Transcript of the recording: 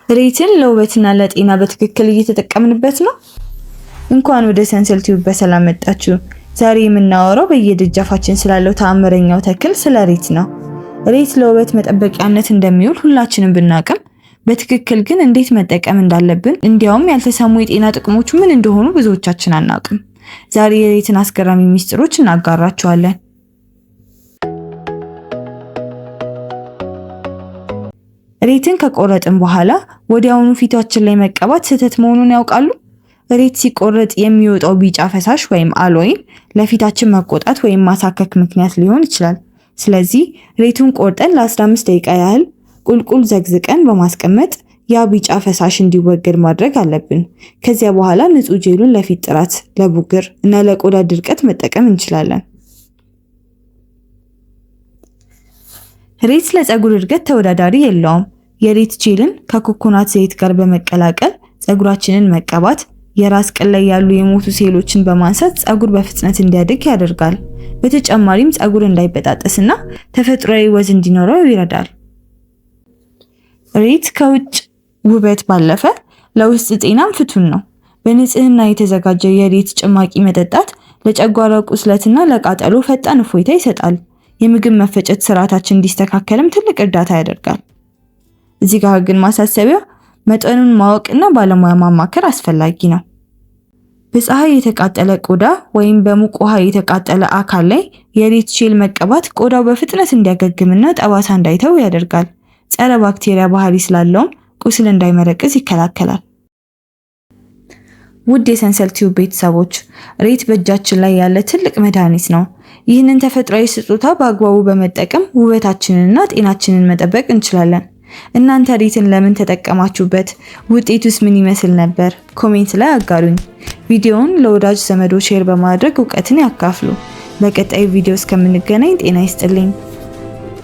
ሬትን ለውበትና ለጤና በትክክል እየተጠቀምንበት ነው? እንኳን ወደ ሰንሰል ቲዩብ በሰላም መጣችሁ። ዛሬ የምናወራው በየደጃፋችን ስላለው ተአምረኛው ተክል ስለ ሬት ነው። ሬት ለውበት መጠበቂያነት እንደሚውል ሁላችንም ብናቅም በትክክል ግን እንዴት መጠቀም እንዳለብን እንዲያውም ያልተሰሙ የጤና ጥቅሞቹ ምን እንደሆኑ ብዙዎቻችን አናውቅም። ዛሬ የሬትን አስገራሚ ሚስጥሮች እናጋራችኋለን። ሬትን ከቆረጥን በኋላ ወዲያውኑ ፊታችን ላይ መቀባት ስህተት መሆኑን ያውቃሉ? ሬት ሲቆረጥ የሚወጣው ቢጫ ፈሳሽ ወይም aloin ለፊታችን መቆጣት ወይም ማሳከክ ምክንያት ሊሆን ይችላል። ስለዚህ ሬቱን ቆርጠን ለ15 ደቂቃ ያህል ቁልቁል ዘቅዝቀን በማስቀመጥ ያ ቢጫ ፈሳሽ እንዲወገድ ማድረግ አለብን። ከዚያ በኋላ ንጹህ ጄሉን ለፊት ጥራት፣ ለቡግር እና ለቆዳ ድርቀት መጠቀም እንችላለን። ሬት ለፀጉር እድገት ተወዳዳሪ የለውም። የሬት ጄልን ከኮኮናት ዘይት ጋር በመቀላቀል ፀጉራችንን መቀባት የራስ ቅል ላይ ያሉ የሞቱ ሴሎችን በማንሳት ፀጉር በፍጥነት እንዲያድግ ያደርጋል። በተጨማሪም ፀጉር እንዳይበጣጠስና ተፈጥሯዊ ወዝ እንዲኖረው ይረዳል። ሬት ከውጭ ውበት ባለፈ ለውስጥ ጤናም ፍቱን ነው። በንጽህና የተዘጋጀ የሬት ጭማቂ መጠጣት ለጨጓራ ቁስለትና ለቃጠሎ ፈጣን እፎይታ ይሰጣል። የምግብ መፈጨት ስርዓታችን እንዲስተካከልም ትልቅ እርዳታ ያደርጋል። እዚህ ጋር ግን ማሳሰቢያ፣ መጠኑን ማወቅና ባለሙያ ማማከር አስፈላጊ ነው። በፀሐይ የተቃጠለ ቆዳ ወይም በሙቅ ውሃ የተቃጠለ አካል ላይ የሬት ጄል መቀባት ቆዳው በፍጥነት እንዲያገግምና ጠባሳ እንዳይተው ያደርጋል። ጸረ ባክቴሪያ ባህሪ ስላለውም ቁስል እንዳይመረቅዝ ይከላከላል። ውድ የሰንሰል ቲዩብ ቤተሰቦች፣ ሬት በእጃችን ላይ ያለ ትልቅ መድኃኒት ነው። ይህንን ተፈጥሯዊ ስጦታ በአግባቡ በመጠቀም ውበታችንንና ጤናችንን መጠበቅ እንችላለን። እናንተ ሬትን ለምን ተጠቀማችሁበት? ውጤቱስ ምን ይመስል ነበር? Comment ላይ አጋሩኝ። ቪዲዮውን ለወዳጅ ዘመዶ share በማድረግ እውቀትን ያካፍሉ። በቀጣዩ ቪዲዮ እስከምንገናኝ ጤና ይስጥልኝ።